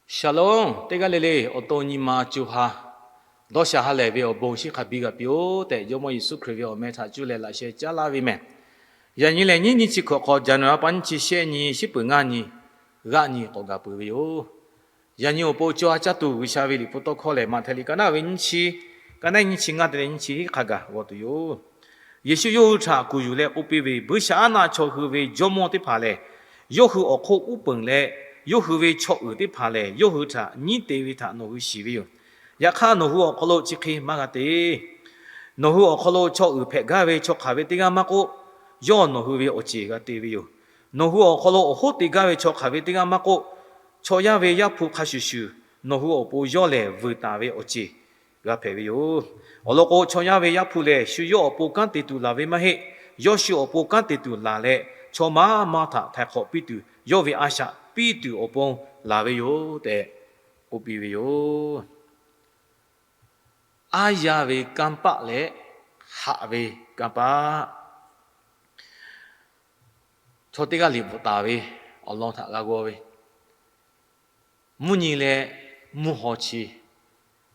Shalom, teˇ g'aˇ le le awˬ to nyi ma co ha dawˇ sha ha lehˬ ve awˬ bon chi hk'a biˇ g'a piˇ-oˆ tehꞈ, Jawˇmawˇ Yeˍsuˆ Hkriꞈ ve awˬ meh htaꞈ cuˇ leh laꞈ sheh caˉ laˇ ve mehˬ. Yaꞈ nyi lehˬ, nyiˇ nyi chi hkawꞈ hk'aw January pa nyiˇ chi shehˆ nyi, shiˉ peuˬ ngaˇ nyi, g'aˆ nyi k'awꞈ gaˬ peuˬ ve yoˬ. Yaꞈ nyi awˬ pon co ha caˇ tuˬ G'uiˬsha ve liꞈ hpu tawˇ hkawˇ lehˬ, Maꞈhtehˍ liꞈ ka naˆ ve nyiˇ chi, ka naˆ nyiˇ chi ngaˇ te leh nyiˇ chi hiˉ hk'a gaˬ g'aw tuˬ yoˬ. Yeˍsuˆ yawˇ hui htaꞈ kuˬ yuˬ leh k'oˆ piˇ ve, Buiˇshaˆaˉnaˆ chaw hui ve jawˇmawˇ teˇ hpaˍ lehˬ, yawˇ hui awˬ hk'oˆ uˉ peunˍ leh, yawˇ hui ve chaw uiˍ teˇ hpaˍ lehˬ, yawˇ hui htaꞈ nyiˉ te ve htaꞈ nawˬ hui shiˍ ve yoˬ. Yaꞈ hk'aˇ, nawˬ hui awˬ hk'aw lo chi hk'e maˇ g'a te. Nawˬ hui awˬ hk'aw lo chaw uiˍ hpehꞈ gaˇ ve chaw hk'aˬ ve teˇ g'aˇ maˇ k'oˆ, yawˇ nawˬ hui ve awˬ ceˬ g'a te ve yoˬ. Nawˬ hui awˬ hk'aw lo awˬ hoˉ te gaˇ ve chaw hk'aˬ ve teˇ g'aˇ maˇ k'oˆ, chaw yaˇ ve Yaˇ hpu hk'a shuˍ shuˍ nawˬ hui awˬ pon yawˇ lehˬ vuiˬ taˍ ve awˬ ceˬ g'a hpehꞈ ve yoˬ. Awˬ lawn k'o, chaw yaˇ ve Yaˇ hpu lehˬ, shu yawˇ awˬ pon kanˉ te tuˬ laˬ ve maˇ heˆ. Yawˇ shu awˬ pon kanˉ te tuˬ laˬ leh, chaw maˇ maˇ htaꞈ htaiˍ hk'awꞈ piˇ tuˬ, yawˇ ve a shaꞈ piˇ tuˬ awˬ pon laˬ ve yoˬ tehꞈ k'oˆ piˇ ve yoˬ. Aˉ yaˇ ve kanˇ paˆ leh haꞈ ve kanˇ paˆ. Chaw teˇ g'aˇ liꞈ bvuhꞈ taˍ ve awˬ lawn htaꞈ g'a g'aw ve, mvuhˇ nyi leh mvuhˇ haw chi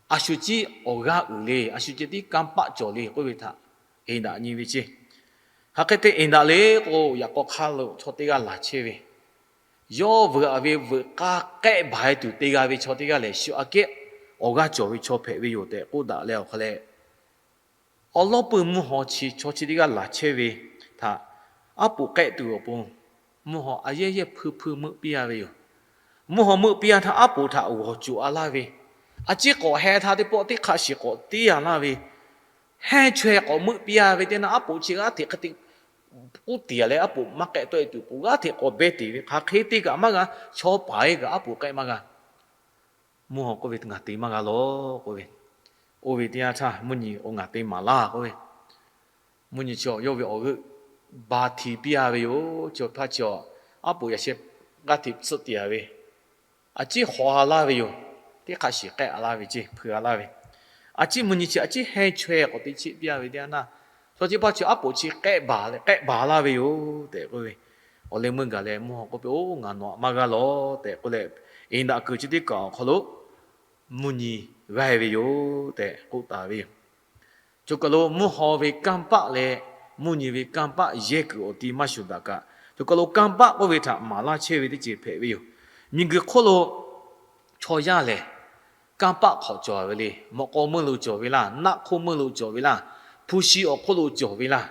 a shu ciˉ awˬ g'aˇ uiˍ le, a shu ceh tiˉ kanˇ paˆ cawˬ le k'oˆ ve htaꞈ eˍ daꞈ nyi ve ceˇ. Hk'aˬ hk'e te eˍ daꞈ le k'o, yaꞈ k'aw hk'aˇ lo chaw teˇ g'aˇ laˬ chehˇ ve, yawˇ vuiˬ aꞈ ve vuiˬ k'aˇ k'ehˆ baˬ e tuˬ te g'a ve chaw teˇ g'aˇ lehˬ, shu aꞈ kehˉ awˬ g'aˇ cawˬ ve chaw hpehꞈ ve yoˬ tehꞈ k'oˆ daꞈ leh awˬ hk'a leh, awˬ lawˉ peuˇ mvuhˇ haw chi chaw chi teˇ g'aˇ laˬ chehˇ ve htaꞈ aˉ poꞈ k'ehˆ tuˬ awˬ pon, mvuhˇ haw aꞈ yehˇ yehˇ hpuiˇ hpuiˇ meuˆ piˇ a ve yoˬ. Mvuhˇ haw meuˆ piˇ a htaˇ, aˉ poꞈ htaꞈ g'awˬ coˬ a laˇ ve, a ciˉ k'awꞈ heh htaˇ teˇ pawˆ teˇ hk'a shiˍ k'awꞈ tiˉ a laˇ ve, hehnˇ chaweh k'awꞈ meuˆ piˇ a ve teˇ naˇ, aˉ poꞈ chi g'aˇ hteꞈ hk'e te k'oˆ tiˍ a leh, aˉ poꞈ maˇ k'ehˆ tawˆ e tuˬ k'o, g'aˇ hteꞈ k'awꞈ beh teˍ ve, hk'aˬ hk'e te kaꞈ maˇ g'a, chaw paˍ e kaꞈ aˉ poꞈ k'ehˆ maˇ g'a. Mvuhˇ haw k'oˆ ve, Ngaˬ te maˇ g'a lawˬ k'oˆ ve. Oˇ ve teˇ yanˇ htaˇ mvuhˇ nyi, Oˬ, ngaˬ te maˍ laˇ k'oˆ ve. Mvuhˇ nyi chi yawˇ ve awˬ g'euˆ ba hti piˇ a ve yoˬ. Chi hpaˇ chi aˉ poꞈ yaꞈ sheh g'aˇ hteꞈ tsuhˆ tiˍ a ve, a ciˉ haw a laˇ ve yoˬ. Teˇ hk'a shiˍ k'ehˆ a laˇ ve ceˇ, hpui a laˇ ve, a ciˉ mvuhˇ nyi chi a ciˉ hehnˇ chaweh k'awꞈ te cheˆ piˇ a ve teˇ yanˇ htaˇ, chaw chi hpaˇ chi aˉ poꞈ chi k'ehˆ baˬ leh k'ehˆ baˬ laˇ ve yoˬ tehꞈ k'oˆ ve. Awˬ leh meuˇ gaˬ leh mvuhˇ haw k'oˆ piˇ, Oˬ, ngaˬ nawˬ aꞈ maˇ g'a lawˬ tehꞈ k'oˆ leh, eˍ daꞈ kuiˬ chi teˇ kaꞈ awˬ hk'aw lo mvuhˇ nyi g'aˇ e ve yoˬ tehꞈ k'oˆ taˍ ve yoˬ. Choˬ kaˬ lo mvuhˇ haw ve kanˇ paˆ leh mvuhˇ nyi ve kanˇ paˆ yehˇ kuiˬ awˬ ti maˇ shuˍ daꞈ kaꞈ, choˬ kaˬ lo kanˇ paˆ k'oˆ ve htaꞈ maˍ laˇ chehˇ ve teˇ ceuˬ hpehꞈ ve yoˬ. Miˬguiˬ hk'oˆ lo chaw yaˇ lehˬ, kanˇ paˆ hk'awꞈ cawˬ ve le. Mawꞈ k'aw meuˇ lo cawˬ ve laˇ, naˆ hk'oˆ meuˇ lo cawˬ ve laˇ, hpu shi awˬ hk'oˆ lo cawˬ ve laˇ.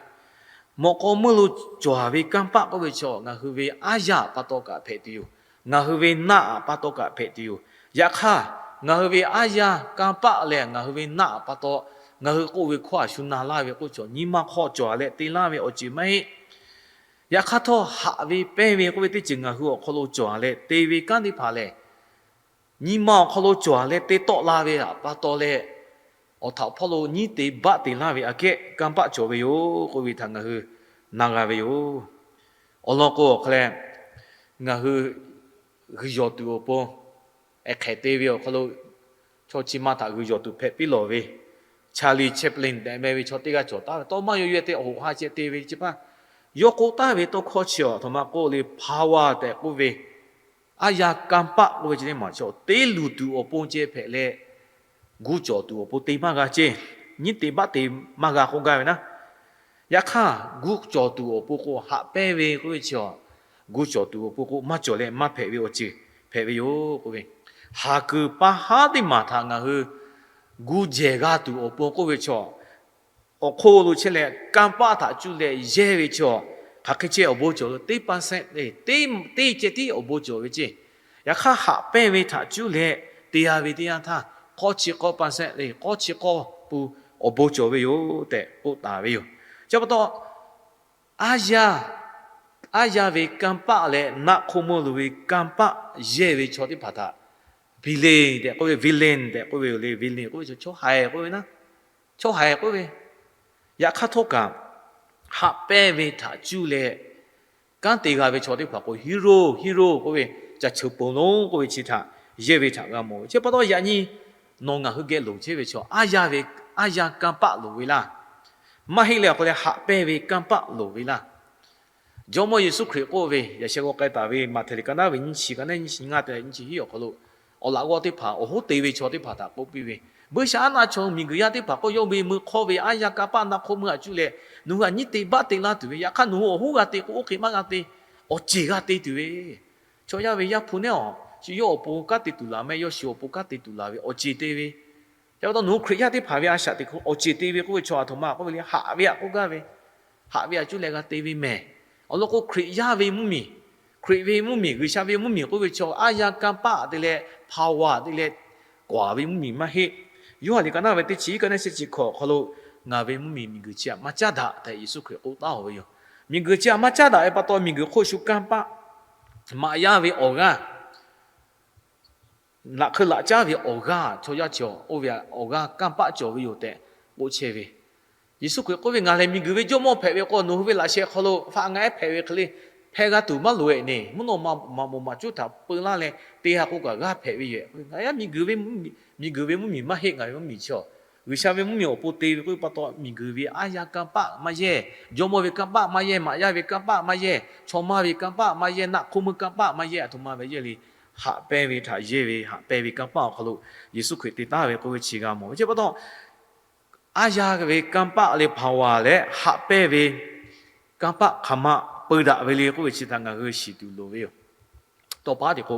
Mawꞈ k'aw meuˇ lo cawˬ ve kanˇ paˆ k'oˆ ve chaw, ngaˬ hui ve aˉ yaˇ aꞈ pa taw kaꞈ hpehꞈ tuˬ yoˬ. Ngaˬ hui ve naˆ aꞈ pa taw kaꞈ hpehꞈ tuˬ yoˬ. Yaꞈ hk'aˇ, ngaˬ hui ve aˉ yaˇ kanˇ paˆ leh ngaˬ hui ve naˆ aꞈ pa taw, ngaˬ hui k'oˆ ve hkawˇ a shu na laˇ ve k'oˆ chaw, nyi ma hk'aw cawˬ a leh te laˇ ve awˬ ceuˬ maˇ heˆ. Yaꞈ hk'aˇ htawˇ, haꞈ ve pehnˇ ve k'oˆ ve teˇ ceuˬ ngaˬ hui awˬ hk'aw lo cawˬ a leh te ve kanˉ teˇ hpaˍ lehˬ, nyi ma awˬ hk'aw lo cawˬ a leh te tawˆ la ve aꞈ pa taw leh, awˬ htaꞈ awˬ hpawˇ lo nyiˉ te baˆ te laˇ ve aꞈ kehˉ kanˇ paˆ cawˬ ve yoˬ k'oˆ ve htaꞈ ngaˬ hui na g'a ve yoˬ. Awˬ lawn k'o, awˬ hk'a leh ngaˬ hui g'uiˬ yawˬ tuˬ awˬ pon, ehˍ hk'ehꞈ te ve awˬ hk'aw lo chaw chi ma htaꞈ g'uiˬ yawˬ tuˬ hpehꞈ piˇ lawˬ ve, Charlie Chaplin tehꞈ meh ve chaw teˇ g'aˇ cawˬ taˍ ve, tawˇ maˇ yaw yaw te awˬ hoꞈ ha ceh te ve chi hpaˇ, yawˇ k'oˆ taˍ ve tawˇ hkawˇ chi awˬ htoꞈ ma k'oˆ le, power tehꞈ k'oˆ ve, aˉ yaˇ kanˇ paˆ k'oˆ ve chi teˇ maˬ chaw te luˬ tuˬ awˬ pon ceh hpehꞈ leh, gu cawˬ tuˬ awˬ pon te maˇ g'a ceˇ. Nyiˉ te baˆ te maˇ g'a k'oˆ gaˇ ve naˉ. Yaꞈ hk'aˇ, gu cawˬ tuˬ awˬ pon k'o, haꞈ pehnˇ ve k'oˆ ve chi, gu cawˬ tuˬ awˬ pon k'o maˇ cawˬ leh maˇ hpehꞈ ve awˬ ceuˬ hpehꞈ ve yoˬ k'oˆ ve, haˍ kuiˬ pa haˉ teˇ maˬ htaꞈ ngaˬ hui gu jehˬ g'a tuˬ awˬ pon k'oˆ ve chi, awˬ hk'oˆ lo chehˇ leh kanˇ paˆ htaꞈ cuˇ leh yehˇ ve chi, hk'aˬ hk'e chehˇ awˬ bon cawˬ ve teˇ pa sehˆ le, teˇ ceh tiˉ awˬ bon cawˬ ve ceˇ. Yaꞈ hk'aˇ, haꞈ pehnˇ ve htaꞈ cuˇ leh te a ve teˇ yanˇ htaˇ, k'awˇ chi k'awˇ pa sehˆ le, k'awˇ chi k'awˇ pu awˬ bon cawˬ ve yoˬ tehꞈ k'oˆ taˍ ve yoˬ. Chi pa taw, aˉ yaˇ ve kanˇ paˆ leh naˆ hk'oˆ meuˇ lo ve kanˇ paˆ yehˇ ve chaw teˇ hpaˍ htaꞈ villain tehꞈ k'oˆ ve, villain tehꞈ k'oˆ ve yoˬ le. Villain k'oˆ ve chaw, chaw haiˬ k'oˆ ve naˉ, chaw haiˬ k'oˆ ve. Yaꞈ hk'aˇ htawˇ kaꞈ, haꞈ pehnˇ ve htaꞈ cuˇ leh kanˉ te g'a ve chaw teˇ hpaˍ k'o, hero, hero k'oˆ ve, caˬ cheuˬ ponˬ lonˉ k'oˆ ve chi htaꞈ yehˇ ve htaꞈ g'a mawˬ ve. Chi pa taw, yaꞈ nyi nawˬ ngaˬ hui geh loˍ chehˇ ve chaw, aˉ yaˇ ve, aˉ yaˇ kanˇ paˆ loˍ ve laˇ. Maˇ heˆ leh awˬ hk'aw leh haꞈ pehnˇ ve kanˇ paˆ loˍ ve laˇ. Jawˇmawˇ Yeˍsuˆ Hkriꞈ k'oˆ ve, yaꞈ sheh g'aw k'ai taˍ ve Maꞈhtehˍ liꞈ ka naˉ ve nyiˇ chi, ka naˉ nyiˇ chi ngaˇ te leh nyiˇ chi hiˉ awˬ hk'aw lo, awˬ laꞈ g'awˇ teˇ hpaˍ, awˬ hoˉ te ve chaw teˇ hpaˍ htaꞈ k'oˆ piˇ ve, buiˇshaˆaˉnaˆ chaw miˬguiˬ yaˇ teˇ hpaˍ k'o, yawˇ ve mui hk'awˇ ve aˉ yaˇ kanˇ paˆ na hk'oˆ meuˇ a cuˇ leh nawˬ hui htaꞈ nyiˇ te baˆ te laˇ tuˬ ve, yaꞈ hk'aˇ nawˬ hui awˬ hoˉ g'a te k'o, oˇ hk'e maˇ g'a te, awˬ ceˬ g'a te tuˬ ve. Chaw yaˇ ve Yaˇ hpu nehˉ awˬ shu yawˇ awˬ pon kanˉ te tuˬ laˬ meh, yawˇ shu awˬ pon kanˉ te tuˬ laˬ ve awˬ ceˬ te ve. Chi pa taw nawˬ hui Hkriꞈ yaˇ teˇ hpaˍ ve a shaꞈ teꞈ hk'o awˬ ceˬ te ve k'oˆ ve chaw, a htoꞈ ma k'oˆ ve le, haꞈ ve htaꞈ k'oˆ gaˇ ve, haꞈ ve htaꞈ cuˇ leh g'a te ve mehˬ. Awˬ lawn k'o, Hkriꞈ yaˇ ve mvuhˇmiˬ, Hkriꞈ ve mvuhˇmiˬ, G'uiˬsha ve mvuhˇmiˬ k'oˆ ve chaw, aˉ yaˇ kanˇ paˆ te leh, power te leh, kawˍ ve mvuhˇmiˬ maˇ heˆ. Yoˇhanˬ liꞈ ka naˇ ve teˇ chi, ka naˇ shehˆ chi hkawꞈ awˬ hk'aw lo, Ngaˬ ve mvuhˇmiˬ miˬguiˬ chi htaꞈ maˇ caˉ daꞈ tehꞈ Yeˍsuˆ Hkriꞈ k'oˆ taˉ-oˬ ve yoˬ. Miˬguiˬ chi htaꞈ maˇ caˉ daꞈ ve pa taw, miˬguiˬ hk'oˆ shu kanˇ paˆ, maꞈ yaˇ ve awˬ g'aˇ, laꞈ hk'eu laꞈ caˉ ve awˬ g'aˇ, chaw yaˇ chi oˇ ve awˬ g'aˇ kanˇ paˆ cawˬ ve yoˬ tehꞈ k'oˆ chehˇ ve. Yeˍsuˆ Hkriꞈ k'oˆ ve, Ngaˬ lehˬ miˬguiˬ ve Jawˇmawˇ hpehꞈ ve k'o, nawˬ hui ve laꞈ sheh hk'aw lo hpaˆ ngaˇ ehˉ hpehꞈ ve hk'e le, hpehˇ g'a tuˬ maˇ loꞈ-e ne. Mvuhˇ naw ma maꞈ moˍ maꞈ cuˉ htaꞈ peu laˇ leh te g'a k'o kaꞈ g'aˇ hpehꞈ ve yoˬ. Ngaˬ yaˇ miˬguiˬ ve, miˬguiˬ ve mvuhˇmiˬ maˇ heˆ, ngaˬ ve mvuhˇmiˬ chi-oˬ. G'uiˬsha ve mvuhˇmiˬ awˬ pon te ve k'oˆ ve pa taw, miˬguiˬ ve aˉ yaˇ kanˇ paˆ maˇ yehˇ, jawˇmawˇ ve kanˇ paˆ maˇ yehˇ, maꞈ yaˇ ve kanˇ paˆ maˇ yehˇ, chaw maˇ ve kanˇ paˆ maˇ yehˇ, naˆ hk'oˆ meuˇ kanˇ paˆ maˇ yehˇ, a htoꞈ ma ve yehˇ le, haꞈ pehnˇ ve htaꞈ yehˇ ve, haꞈ pehnˇ ve kanˇ paˆ awˬ hk'aw lo Yeˍsuˆ Hkriꞈ te taˍ ve k'oˆ ve chi g'a mawˬ ve. Chi pa taw, aˉ yaˇ ve kanˇ paˆ leh power leh haꞈ pehnˇ ve kanˇ paˆ hk'aˬ ma peu daꞈ ve le k'oˆ ve chi htaꞈ ngaˬ hui shiˍ tuˬ loˍ ve yoˬ. Tawˇ paˉ teꞈ k'o,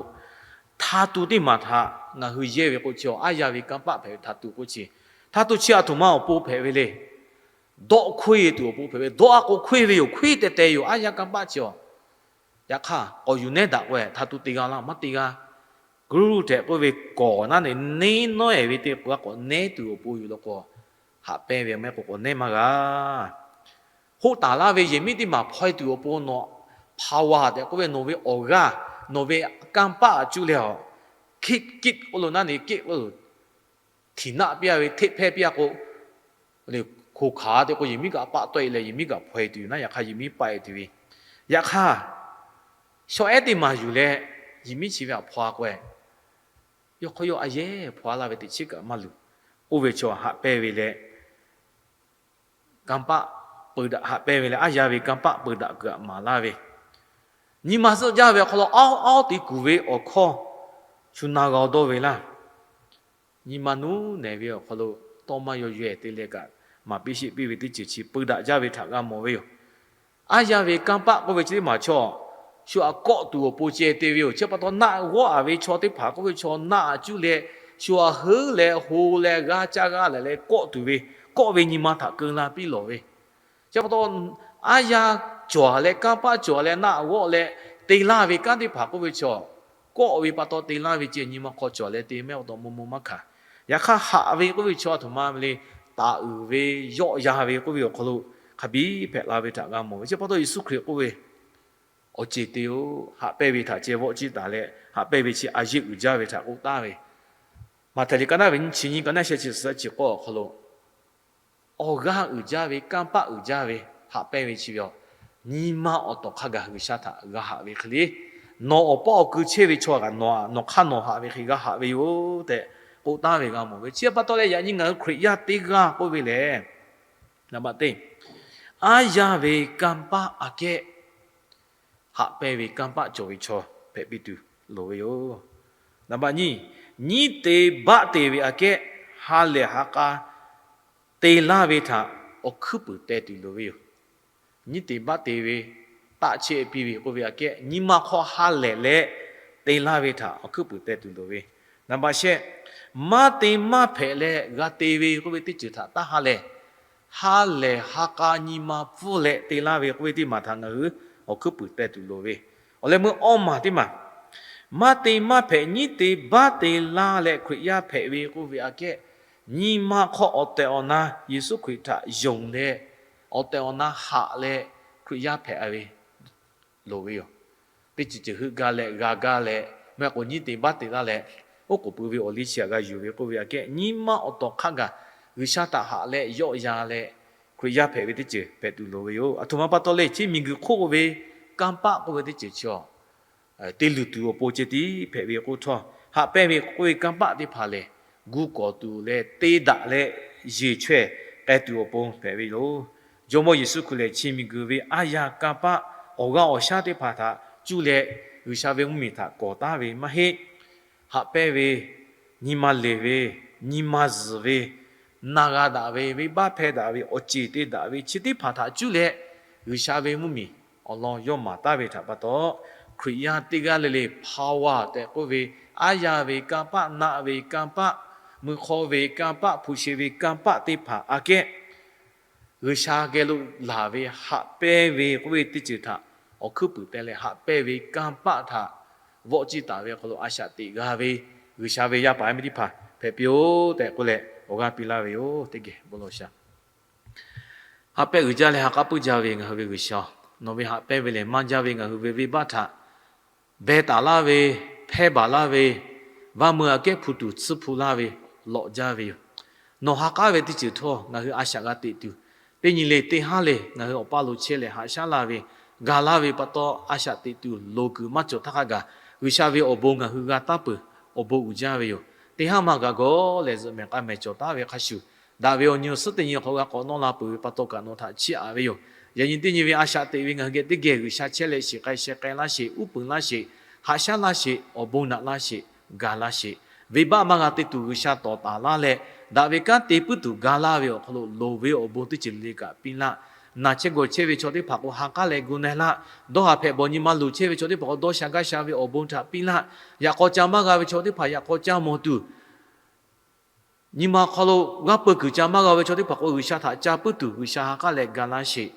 hta tu teˇ maˬ htaꞈ ngaˬ hui yehˇ ve k'o, chi aˉ yaˇ ve kanˇ paˆ hpehꞈ ve hta tu k'oˆ chi. Hta tu chi a htoꞈ ma awˬ pon hpehꞈ ve le. Dawˆ hkoˇ-e tuˬ awˬ pon hpehꞈ ve. Dawˆ a k'o hkoˇ ve yoˬ. Hkoˇ tehꞈ tehꞈ yoˬ, aˉ yaˇ kanˇ paˆ chi-oˬ. Yaꞈ hk'aˇ, k'awꞈ yuˬ nehˉ daꞈ k'o, hta tu te g'a laˇ, maˇ te g'a. G'uiˇ tehꞈ k'oˆ ve k'awˍ naˉ ne, neˇ nawˉ-ehˍ ve teˇ hk'aˇ k'awꞈ nehˉ tuˬ awˬ pon yoˬ law k'o, haꞈ pehnˇ ve maˇ heˆ k'o k'awꞈ nehˉ maˇ g'a. Hoˆ taˍ laˇ ve yehˬ miˉ teˇ maˬ hpaw-e tuˬ awˬ pon nawˬ power tehꞈ k'oˆ ve nawˬ ve awˬ g'aˇ, nawˬ ve kanˇ paˆ a cuˇ leh a, kiˆ kiˆ k'oˆ lo naˉ ne, kiˆ k'oˆ lo htiꞈ naˆ piˇ-a ve, hteˆ hpehˇ piˇ-a k'o, hkoˍ hkanˍ te k'o yehˬ miˉ kaꞈ paˆ tawˆ-e leh yehˬ miˉ kaꞈ hpaw-e tuˬ yoˬ naˉ, yaꞈ hk'aˇ yehˬ miˉ paˆ-e tuˬ ve. Yaꞈ hk'aˇ, shaw ehˉ teˇ maˬ yuˬ leh yehˬ miˉ chi ve htaꞈ hpaw-a k'o, yawˇ hk'aw yawˇ a yehˉ hpaw-a laˇ ve teꞈ chiˉ kaꞈ maˇ luˬ. Oˇ ve chaw haꞈ pehnˇ ve leh kanˇ paˆ peu daꞈ, haꞈ pehnˇ ve leh aˉ yaˇ ve kanˇ paˆ peu daꞈ kuiˬ aꞈ maˍ laˇ ve, nyi ma suhˆ jaˇ ve awˬ hk'aw lo awˉ awˉ te kuˬ ve awˬ hkawˇ shu na g'a-o dawˇ ve laˇ. Nyi ma nuˇ nehˬ ve awˬ hk'aw lo tawˇ maˇ yaw yaweh te leh kaꞈ, maˍ piˇ sheˆ piˇ ve teˇ ceuˬ chi peu daꞈ jaˇ ve htaꞈ g'a mawˬ ve yoˬ. Aˉ yaˇ ve kanˇ paˆ k'oˆ ve chi teˇ maˬ chaw, shu aꞈ kawˆ tuˬ awˬ pon ceh te ve yoˬ. Chi pa taw naˆ g'awˇ-a ve chaw teˇ hpaˍ k'oˆ ve chaw naˆ aꞈ cuˇ leh, shu aꞈ heuˉ leh ho leh g'a caˇ g'a leh leh kawˆ tuˬ ve, kawˆ ve nyi ma htaꞈ keu la piˇ lawˬ ve. Chi pa taw, aˉ yaˇ cawˬ leh kanˇ paˆ cawˬ leh naˆ g'awˇ leh te laˇ ve kanˉ teˇ hpaˍ k'oˆ ve chaw, kawˆ ve pa taw te laˇ ve ceh nyi ma hk'aw cawˬ leh te mehˆ pa taw mvuh mvuh maˇ hkanˍ. Yaꞈ hk'aˇ, haꞈ ve k'oˆ ve chaw a htoꞈ ma ve le, taˍ uiˍ ve, yawˆ yan ve k'oˆ ve awˬ hk'aw lo hk'a biˇ hpehꞈ la ve htaꞈ g'a mawˬ ve. Chi pa taw Yeˍsuˆ Hkriꞈ k'oˆ ve, awˬ ceˬ te-o, haꞈ pehnˇ ve htaꞈ ceh vawˆ ciˇ taˍ leh, haꞈ pehnˇ ve chi a yeˇ uiˍ jaˇ ve htaꞈ k'oˆ taˍ ve. Maꞈhtehˍ liꞈ ka naˇ ve nyi chi nyi, ka naˇ sheh chi suhˍ chi k'awˇ awˬ hk'aw lo, awˬ g'aˇ uiˍ jaˇ ve, kanˇ paˆ uiˍ jaˇ ve, haꞈ pehnˇ ve chi ve a, nyi ma awˬ tawˍ hk'a gaˬ G'uiˬsha htaꞈ g'a haꞈ ve hk'e le. Nawˬ awˬ paˇ awˬ kui chehˇ ve chaw kaꞈ nawˬ hk'aˇ nawˬ haꞈ ve hk'e g'a haꞈ ve yoˬ tehꞈ k'oˆ taˍ ve g'a mawˬ ve. Chi pa taw leh, yaꞈ nyi ngaˬ hui Hkriꞈ yaˇ teˇ g'aˇ k'oˆ ve lehˬ, naˍ baꞈ teˇ, aˉ yaˇ ve kanˇ paˆ aꞈ kehˉ haꞈ pehnˇ ve kanˇ paˆ cawˬ ve chaw hpehꞈ piˇ tuˬ loˍ ve yoˬ. Naˍ baꞈ nyiˇ, nyiˇ te baˆ te ve aꞈ kehˉ ha lehˬ ha k'a te laˇ ve htaꞈ awˬ hkuiˉ puiˍ teh tuˬ loˍ ve yoˬ. Nyiˇ te baˆ te ve, taˆ chehˇ piˇ ve k'oˆ ve aꞈ kehˉ, nyi ma hk'aw ha lehˬ leh te laˇ ve htaꞈ awˬ hkuiˉ puiˍ teh tuˬ loˍ ve. Naˍ baꞈ shehˆ, maˇ te maˇ hpehꞈ leh g'a te ve k'oˆ ve teˇ ceuˬ htaꞈ taˇ ha lehˬ, ha lehˬ ha k'a nyi ma pfuhˇ leh te laˇ ve k'oˆ ve teˇ maˬ htaꞈ ngaˬ hui awˬ hkuiˉ puiˍ teh tuˬ loˍ ve. Awˬ leh meuˇ awˇ maˬ teˇ maˬ, maˇ te maˇ hpehꞈ nyiˇ te baˆ te laˇ leh Hkriꞈ yaˇ hpehꞈ ve k'oˆ ve aꞈ kehˉ, nyi ma hk'aw awˬ tehˬ awˬ na Yeˍsuˆ Hkriꞈ htaꞈ yonˍ leh, awˬ tehˬ awˬ na haꞈ leh Hkriꞈ yaˇ hpehꞈ ve loˍ ve yoˬ. Teˇ ceuˬ ceuˬ heuˆ gaˇ leh g'a gaˇ leh, maˇ heˆ k'o nyiˇ te baˆ te laˇ leh, oˉ k'oˍ pui ve awˬ liˇ chi htaꞈ g'a yuˬ ve k'oˆ ve aꞈ kehˉ, nyi ma awˬ tawˍ hk'a gaˬ G'uiˬsha htaꞈ haꞈ leh yawˆ yan leh Hkriꞈ yaˇ hpehꞈ ve teˇ ceuˬ hpehꞈ tuˬ loˍ ve yoˬ. A htoꞈ ma pa taw leh, chi miˬguiˬ hk'oˆ ve kanˇ paˆ k'oˆ ve teˇ ceuˬ chi a te luˬ tuˬ awˬ pon ceh tiˉ hpehꞈ ve k'oˆ htawˇ, haꞈ pehnˇ ve k'oˆ ve kanˇ paˆ teˇ hpaˍ lehˬ, gu kawˍ tuˬ leh te daꞈ leh yeˬ chaweh k'ai tuˬ awˬ pon hpehꞈ ve yoˬ. Jawˇmawˇ Yeˍsuˆ Hkriꞈ lehˬ, chi miˬguiˬ ve aˉ yaˇ kanˇ paˆ awˬ g'aˇ awˬ shaˉ teˇ hpaˍ htaꞈ cuˇ leh G'uiˬsha ve mvuhˇmiˬ htaꞈ kawˍ taˉ ve maˇ heˆ. haꞈ pehnˇ ve, nyi ma leˬ ve, nyi ma zuhˬ ve, na g'a daꞈ ve, venˇbaˆ hpehˇ daꞈ ve, awˬ ceˬ te daꞈ ve, chi teˇ hpaˍ htaꞈ cuˇ leh G'uiˬsha ve mvuhˇmiˬ awˬ lawn yawˇ maˍ taˍ ve htaꞈ pa taw, Hkriꞈ yaˇ teˇ g'aˇ le le power tehꞈ k'oˆ ve, aˉ yaˇ ve kanˇ paˆ, naˆ ve kanˇ paˆ, mui hk'aw ve kanˇ paˆ, hpu shi ve kanˇ paˆ teˇ hpaˍ aꞈ kehˉ G'uiˬsha geh lo laˬ ve haꞈ pehnˇ ve k'oˆ ve teˇ ceuˬ htaꞈ awˬ hkuiˉ puiˍ teh leh, haꞈ pehnˇ ve kanˇ paˆ htaꞈ vawˆ ciˇ taˍ ve awˬ hk'aw lo a shaꞈ teꞈ g'a ve G'uiˬsha ve yaˇ paˍ yaˇ miˇ teˇ hpaˍ hpehꞈ piˇ-oˆ tehꞈ k'oˆ leh awˬ g'aˇ piˇ laˇ ve yoˬ. Teˇ geh bon lawˬ shaˍ. Haꞈ pehnˇ uiˍ jaˇ leh ha k'aˉ puiˉ jaˇ ve ngaˬ hui ve G'uiˬsha-oˬ, nawˬ ve haꞈ pehnˇ ve lehˬ maˇ jaˇ ve ngaˬ hui ve venˇbaˆ htaꞈ beh taˍ laˇ ve, hpehˇ baˬ laˇ ve, vaˇ meuˇ aꞈ kehˉ hpu tuˬ tsuhˇ hpu laˇ ve, lawꞈ jaˇ ve yoˬ. Nawˬ ha k'aˉ ve teˇ ceuˬ htawˇ ngaˬ hui a shaꞈ g'a teꞈ tuˬ, teˇ nyi le teˇ haˉ le ngaˬ hui awˬ paˇ lo chehˇ leh haꞈ shaˉ laˇ ve, gaˬ laˇ ve pa taw a shaꞈ teꞈ tuˬ loˍ kuiˬ maˇ cawˬ htaˇ hk'a gaˬ, G'uiˬsha ve awˬ bon ngaˬ hui g'a taˉ peuˬ, awˬ bon uiˍ jaˇ ve yoˬ. Teˇ haˉ maˇ gaˬ gawˬ leh zuhꞈ mehˍ k'a mehˍ cawˬ taˉ ve hk'a shuˍ, daꞈ ve awˬ nyi awˬ suhˉ teˇ nyi awˬ hk'aw lo g'a k'awꞈ nawˇ la peuˬ ve pa taw kaꞈ nawˬ htaꞈ chiˇ aꞈ ve yoˬ. Yaꞈ nyi teˇ nyi ve a shaꞈ teꞈ ve ngaˬ hui geh teˇ geh G'uiˬsha chehˇ leh shiˍ k'ai sheh k'ai laˇ sheˍ, uˉ peunˍ laˇ sheˍ, haꞈ shaˉ laˇ sheˍ, awˬ bon naꞈ laˇ sheˍ, gaˬ laˇ sheˍ. Venˇbaˆ maˇ g'a te tuˬ G'uiˬsha tawˍ taˍ laˇ leh, daꞈ ve kanˉ te puiˉ tuˬ gaˬ laˇ ve awˬ hk'aw lo loˍ ve awˬ bon teˇ ceuˬ le kaꞈ piˇ laˇ. Naˬ chehˇ gawˬ chehˇ ve chaw teˇ hpaˍ k'o ha k'aˉ leh gu na laˇ. Dawˇ haˍ hpehꞈ bawˬ nyi ma luˬ chehˇ ve chaw teˇ hpaˍ k'o dawˇ sha gaˇ sha ve awˬ bon htaꞈ piˇ laˇ. Yaꞈ k'aw ca maˇ g'a ve chaw teˇ hpaˍ yaꞈ k'aw ca mawˬ tuˬ, nyi ma hk'aw lo g'aˇ peu kuiˬ ca maˇ g'a ve chaw teˇ hpaˍ k'o G'uiˬsha htaꞈ ca puiˉ tuˬ G'uiˬsha ha k'aˉ leh ga laˇ sheˍ.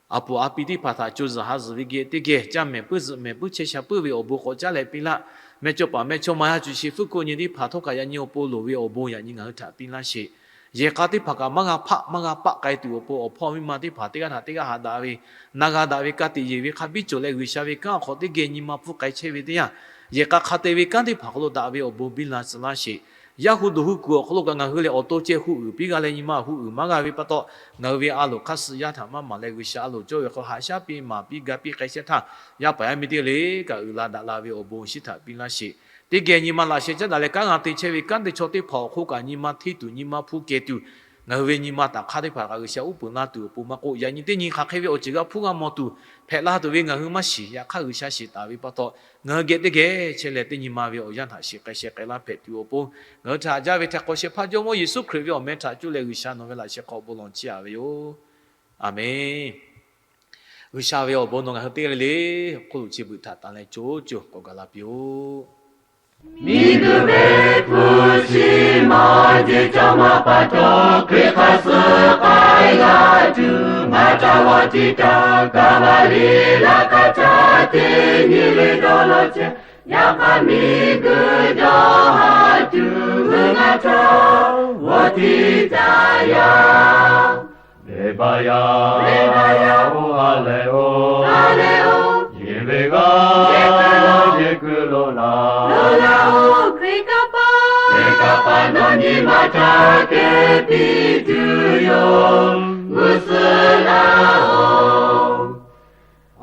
A puˍ a pi teˇ hpaˍ htaꞈ co zuhˬ ha zuhˬ ve geh teˇ geh caˇ mehˍ puiˉ zuhꞈ mehˍ puiˉ chehˇ sha puiˉ ve awˬ bon k'awꞈ caˉ leh piˇ laˇ. Meh cawˇ paˍ meh cawˇ ma yaˇ cuˬ shi fuˉ hkuˆ nyi teˇ hpaˍ htawˇ kaꞈ yaꞈ nyi awˬ pon loˍ ve awˬ bon yaꞈ nyi ngaˬ hui htaꞈ piˇ laˇ sheˍ. Yehˬ k'a teˇ hpaˍ kaꞈ maˇ g'a hpaˆ maˇ g'a paˆ k'ai tuˬ awˬ pon awˬ hpawˇ miˇ ma teˇ hpaˍ teˇ g'aˇ htaꞈ teˇ g'aˇ haꞈ daꞈ ve, na g'a daꞈ ve ka tiꞈ yeˬ ve hk'a biˇ cawˬ leh G'uiˬsha ve kanˉ awˬ hk'aw teˇ geh nyi ma hpfuhˇ k'ai chehˇ ve teˇ yanˇ, yehˬ k'a hk'a te ve kanˉ teˇ hpaˍ hk'aw lo daꞈ ve awˬ bon biˇ la tcuh laˇ sheˍ. Yaˇ hu duˬ hu kuiˬ awˬ hk'aw lo kaꞈ ngaˬ hui lehˬ awˬ to ceh hu uiˍ piˇ g'a leh nyi ma hu uiˍ maˇ g'a ve pa taw, ngaˬ hui ve a loˍ hk'aˇ suh yaˇ htaꞈ maˇ maˍ leh G'uiˬsha a loˍ cawˇ ve hk'aw haꞈ shaˉ piˇ maˍ piˇ ga piˇ k'ai shehˇ htaˇ, yaˇ paˍ yaˇ miˇ teˇ g'aˇ le kaꞈ uiˍ la daꞈ la ve awˬ bon shinˉ htaꞈ piˇ laˇ sheˍ. Teˇ geh nyi ma laꞈ sheh caˉ daꞈ leh kanˉ g'a te chehˇ ve kanˉ te chaw teˇ hpaˍ awˬ hk'oˆ kaꞈ nyi ma hteˇ tuˬ nyi ma hpu kehˬ tuˬ, ngaˬ hui ve nyi ma taˍ hk'aˇ teˇ hpaˍ kaꞈ G'uiˬsha uˉ peunˍ laˇ tuˬ awˬ pon maˇ k'oˆ, yaꞈ nyi teˇ nyi hk'aˬ hk'e ve awˬ ceuˬ g'a hpuˇ g'a mawˬ tuˬ hpehꞈ la tuˬ ve ngaˬ hui maˇ shiˍ. Yaꞈ hk'aˇ G'uiˬsha shiˍ taˍ ve pa taw, ngaˬ hui geh teˇ geh chehˇ leh teˇ nyi ma ve awˬ yanˇ htaꞈ shiˍ k'ai sheh k'ai laˇ hpehꞈ tuˬ awˬ pon, ngaˬ hui htaꞈ haꞈ jaˇ ve htaꞈ hk'awꞈ shehˍ hpaˇ Jawˇmawˇ Yeˍsuˆ Hkriꞈ ve awˬ meh htaꞈ cuˇ leh G'uiˬsha nawˬ ve laꞈ sheh hk'aw bon lawˬ chiˇ aꞈ ve yoˬ. Aˍmenˍ. G'uiˬsha ve awˬ bon nawˬ ngaˬ hui teˇ g'aˇ le le hk'oˆ lo chi beuꞈ htaꞈ tanˬ leh co co k'awꞈ gaˬ la piˇ-oˆ. Miˬguiˬ ve hpu shi mawˬ jeˬ cawˬ ma pa taw, Hkriꞈ hk'a suh k'ai g'a tuˬ, maˇ ca g'awˬ tiꞈ taˍ Kaˍvaˍriˆ laꞈ ka htaꞈ teˇ nyi le dawˇ law chehˇ. Yaꞈ hk'aˇ miˬguiˬ dawˇ haˍ tuˬ ngaˬ htawˇ g'awˬ tiꞈ taˍ yaˇ. Venˇbaˆ yaˇ, venˇbaˆ yaˇ-oˬ, ha lehˬ-oˬ, ha lehˬ-oˬ, yehˬ ve g'aˇ, yehˬ kuiˬ lo laˬ, lo laˬ-oˬ. Hkriꞈ kaˇ paˍ, Hkriꞈ kaˇ paˍ nawˬ nyi ma htaꞈ kehˬ piˇ tuˬ yoˬ. G'uˇ suhˍ laˇ-oˬ.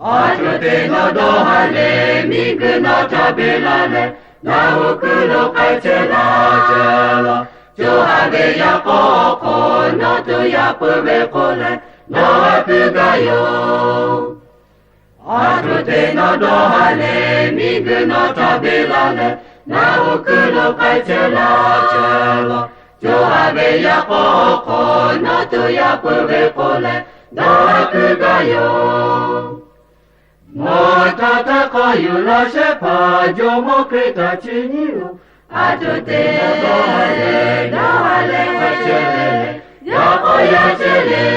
Aˬ htoꞈ te nawˬ dawˇ haˍ leh, miˬguiˬ nawˬ htaꞈ beˬ laˬ leh, naˬ hoꞈ kuiˬ lo k'ai chehˇ laˇ chehˇ laˇ. Co ha ve yaꞈ k'aw awˬ hk'aw nawˬ tuˬ yaꞈ peuˬ ve k'o leh, nawˬ g'a kuiˬ gaˇ yoˬ. Aˬ htoꞈ te nawˬ dawˇ haˍ leh, miˬguiˬ nawˬ htaꞈ beˬ laˬ leh, naˬ hoꞈ kuiˬ lo k'ai chehˇ laˇ chehˇ laˇ. Co ha ve yaꞈ k'aw awˬ hk'aw nawˬ tuˬ yaꞈ peuˬ ve k'o leh, nawˬ g'a kuiˬ gaˇ yoˬ. Mawˬ htaˇ htaˇ hk'aw yuˬ laˇ shehˉ hpaˍ Jawˇmawˇ Hkriꞈ htaꞈ chi nyiˉ-oˬ. Aˬ htoꞈ te dawˇ haˍ leh, dawˇ haˍ leh k'ai chehˇ leh, yaꞈ k'aw yaˇ chehˇ leh,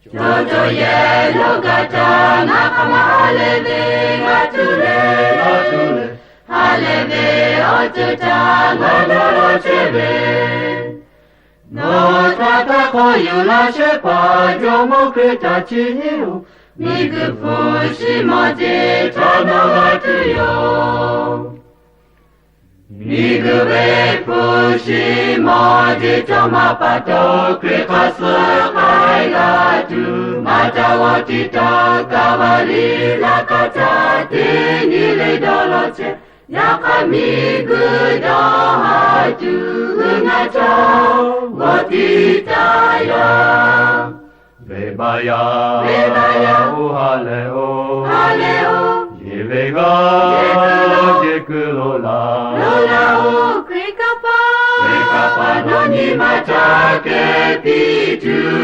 co co yehˬ lo gaˬ htaˇ, ngaˬ hk'aˬ ma ha lehˬ ve, ngaˬ tuˬ leh, ngaˬ tuˬ leh, ha lehˬ ve awˬ ceuˬ htaꞈ ngaˬ dawˇ law chehˇ ve. Mawˬ htaˇ htaˇ hk'aw yuˬ laˇ shehˉ hpaˍ Jawˇmawˇ Hkriꞈ htaꞈ chi nyiˉ-oˬ. Miˬguiˬ hpu shi mawˬ jeˬ htaꞈ nawˬ g'a tuˬ yoˬ. Miˬguiˬ ve hpu shi mawˬ jeˬ cawˬ ma pa taw, Hkriꞈ hk'a suh k'ai g'a tuˬ, maˇ ca g'awˬ tiꞈ taˍ Kaˍvaˍriˆ laꞈ ka htaꞈ teˇ nyi le dawˇ law chehˇ. Yaꞈ hk'aˇ miˬguiˬ dawˇ haˍ tuˬ ngaˬ htawˇ g'awˬ tiꞈ taˍ yaˇ. Venˇbaˆ yaˇ, venˇbaˆ yaˇ-oˬ, ha lehˬ-oˬ, ha lehˬ-oˬ, yehˬ ve g'aˇ, yehˬ kuiˬ lo, yehˬ keu lo laˇ. Lo laˇ-oˬ, Hkriꞈ kanˇ paˆ, Hkriꞈ kanˇ paˆ nawˬ nyi ma ca kehˉ piˇ tuˬ